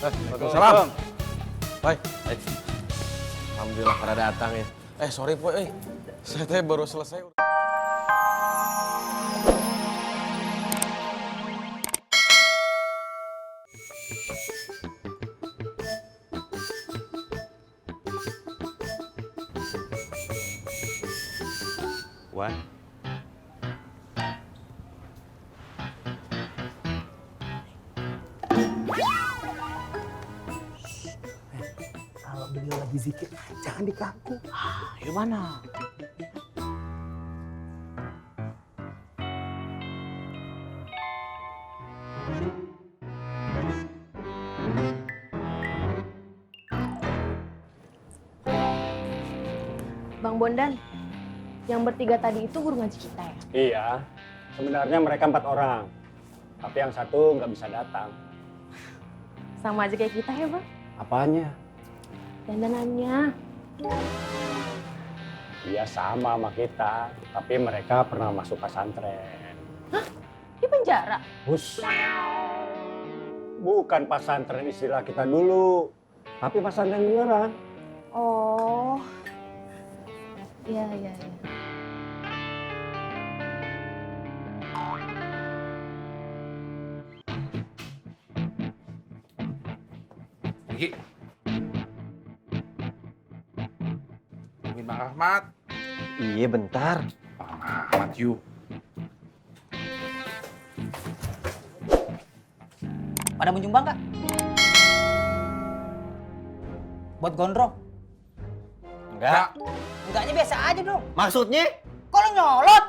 Waalaikumsalam. Hai. Alhamdulillah pada datang ya. Sorry po, saya teh baru selesai. Wan. Kalau beliau lagi zikir, jangan diganggu. Gimana? Bang Bondan, yang bertiga tadi itu guru ngaji kita ya? Iya, sebenarnya mereka 4 orang. Tapi yang satu nggak bisa datang. Sama aja kayak kita ya Bang? Apanya? Dandanannya. Iya sama kita, tapi mereka pernah masuk pesantren. Hah? Di penjara? Hus. Bukan pesantren istilah kita dulu, tapi pesantren beneran. Oh. Iya. Pergi. Tungguin Bang Ahmad. Iya bentar. Bang Ahmad yuk. Pada menyumbang nggak? Buat gondrong? Enggak. Enggaknya biasa aja dong. Maksudnya? Kalau nyolot.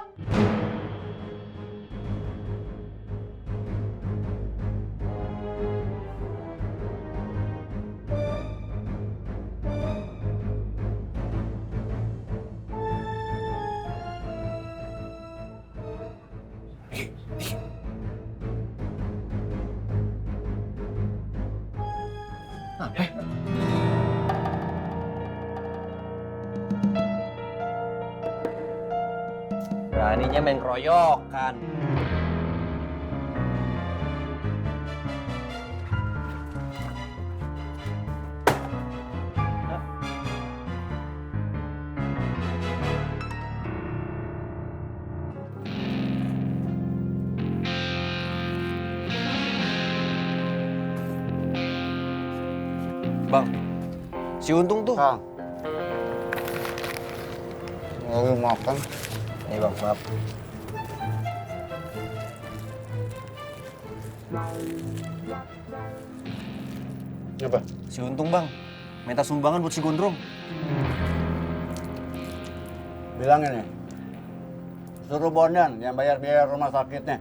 Beraninya main keroyokan. Bang, si Untung tuh. Kang, lagi makan. Nih bang, maaf. Apa? Si Untung bang, minta sumbangan buat si Gondrong. Bilangin ya, suruh Bondan yang bayar biaya rumah sakitnya.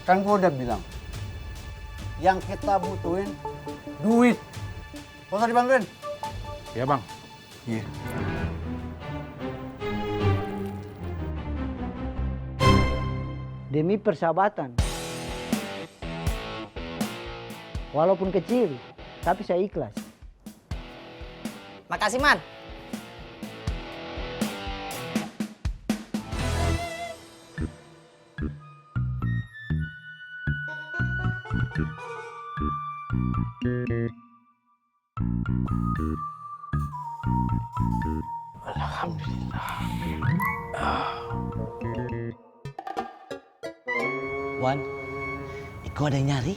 Kan gua udah bilang, yang kita butuhin duit. Gak usah dibantuin. Ya Bang. Iya. Demi persahabatan. Walaupun kecil, tapi saya ikhlas. Makasih, Man. Wan, Iko ada yang nyari?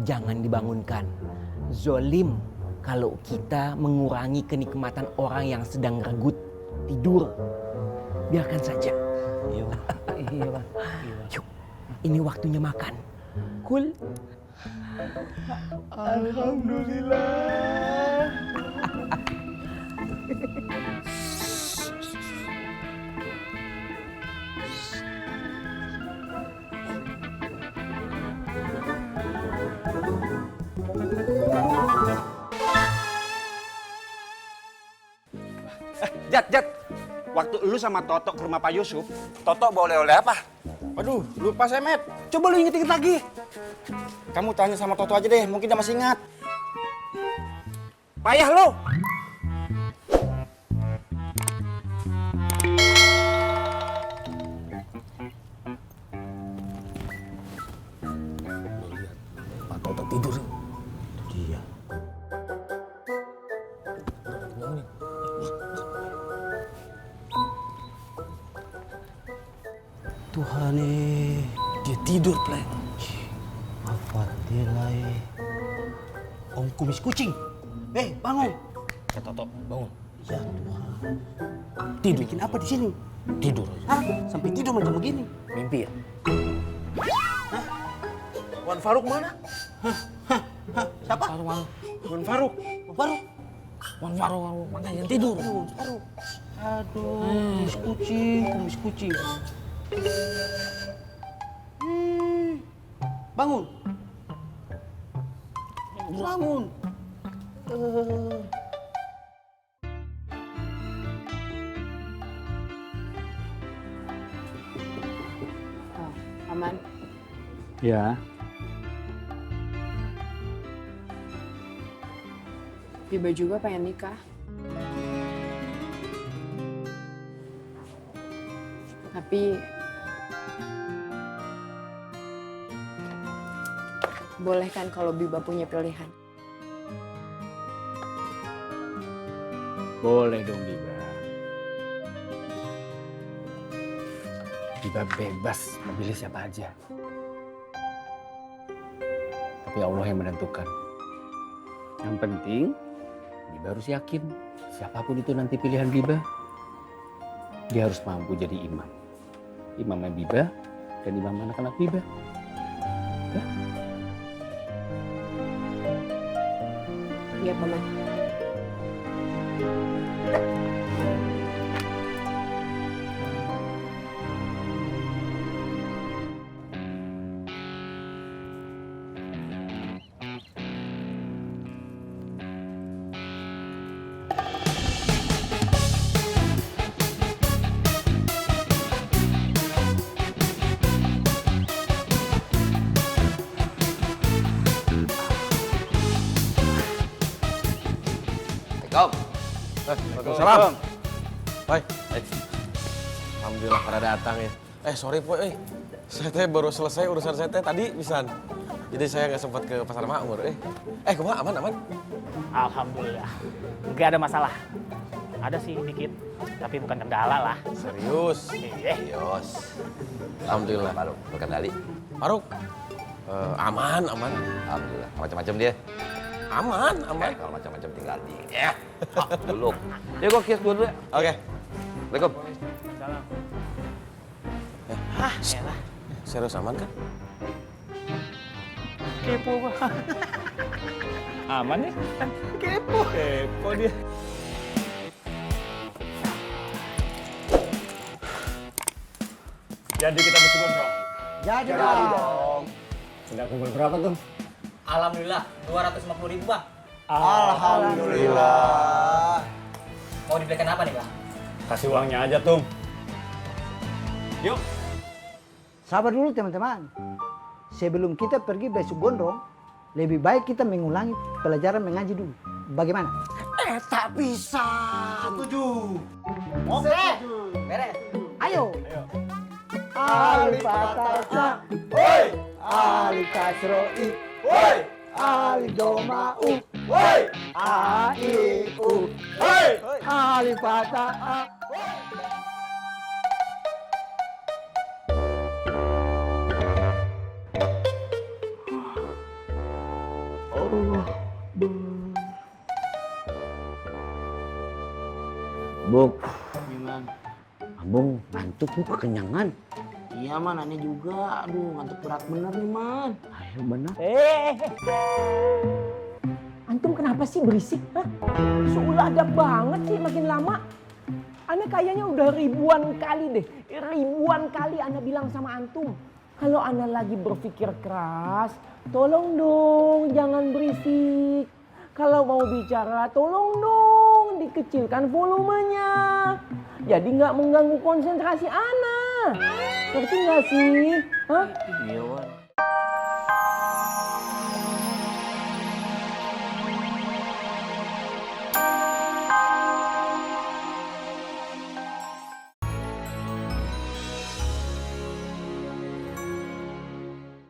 Jangan dibangunkan. Zolim kalau kita mengurangi kenikmatan orang yang sedang regut tidur. Biarkan saja. Iya, Pak. Yuk, ini waktunya makan. Cool. Alhamdulillah. Jat. Waktu lu sama Toto ke rumah Pak Yusuf, Toto bawa oleh-oleh apa? Aduh, lupa saya, Met. Coba lu inget-inget lagi. Kamu tanya sama Toto aja deh, mungkin dia masih ingat. Payah lu. Pak Toto tidur. Dia. Tuhan Dia tidur, Pleng. apa delay? Om kumis kucing. Bangun. Ya Toto, bangun. Ya Tuhan. Tidur. Bikin apa di sini? Tidur. Hah? Sampai tidur macam begini. Mimpi ya? Wan Faruk mana? Siapa? Wan Faruk. Baru. Wan Faruk, mana yang tidur? Baru. Aduh, kumis kucing. Bangun. Bangun. Aman, Ya, Biba juga pengen nikah. Tapi boleh kan kalau Biba punya pilihan? Boleh dong, Biba. Biba bebas memilih siapa aja. Tapi Allah yang menentukan. Yang penting, Biba harus yakin siapapun itu nanti pilihan Biba, dia harus mampu jadi imam. Imamnya Biba dan imam anak-anak Biba. Iya, Paman. Waalaikumsalam. Hai. Alhamdulillah pada datang ya. Sorry Po, saya teh baru selesai urusan saya teh tadi pisan. Jadi saya nggak sempat ke Pasar Makmur. Kumaha aman? Alhamdulillah, nggak ada masalah. Ada sih dikit, tapi bukan kendala lah. Serius? Yos. Alhamdulillah. Faruk, berkendali. Faruk? Aman. Alhamdulillah. Macam-macam dia. Aman. Kalau macam-macam tinggal di. Dulu. Yuk gua kios dulu ya. Oke. Assalamualaikum. Salam. Elah. Serius aman kan? Kepo banget. Aman ya? Kepo dia. jadi kita mesti gondrong. Jadi dong. Sudah kumpul berapa tuh? Alhamdulillah, 250.000 Bang. Alhamdulillah. Mau dibelikan apa nih Bang? Kasih uangnya aja, Tum. Yuk. Sabar dulu teman-teman. Sebelum kita pergi besok gondrong, lebih baik kita mengulangi pelajaran mengaji dulu. Bagaimana? Tak bisa. Setuju. Oke. Beres. Ayo. Alif Fatasa. Woi. Alif Kasroi. Woi. Alif Doma'u. Woi. A, I, U. Woi. Alif Fatasa. Buk. Abang ngantuk bu, kekenyangan. Iya man, aneh juga. Aduh, ngantuk berat bener nih man. Ayo benar. Antum kenapa sih berisik? Seuladab banget sih makin lama. Ana kayaknya udah ribuan kali deh. Ribuan kali Ana bilang sama antum. Kalau Ana lagi berpikir keras, tolong dong jangan berisik. Kalau mau bicara, tolong dong dikecilkan volumenya. Jadi nggak mengganggu konsentrasi Ana. Ngerti nggak sih? Hah? Iya, Wan.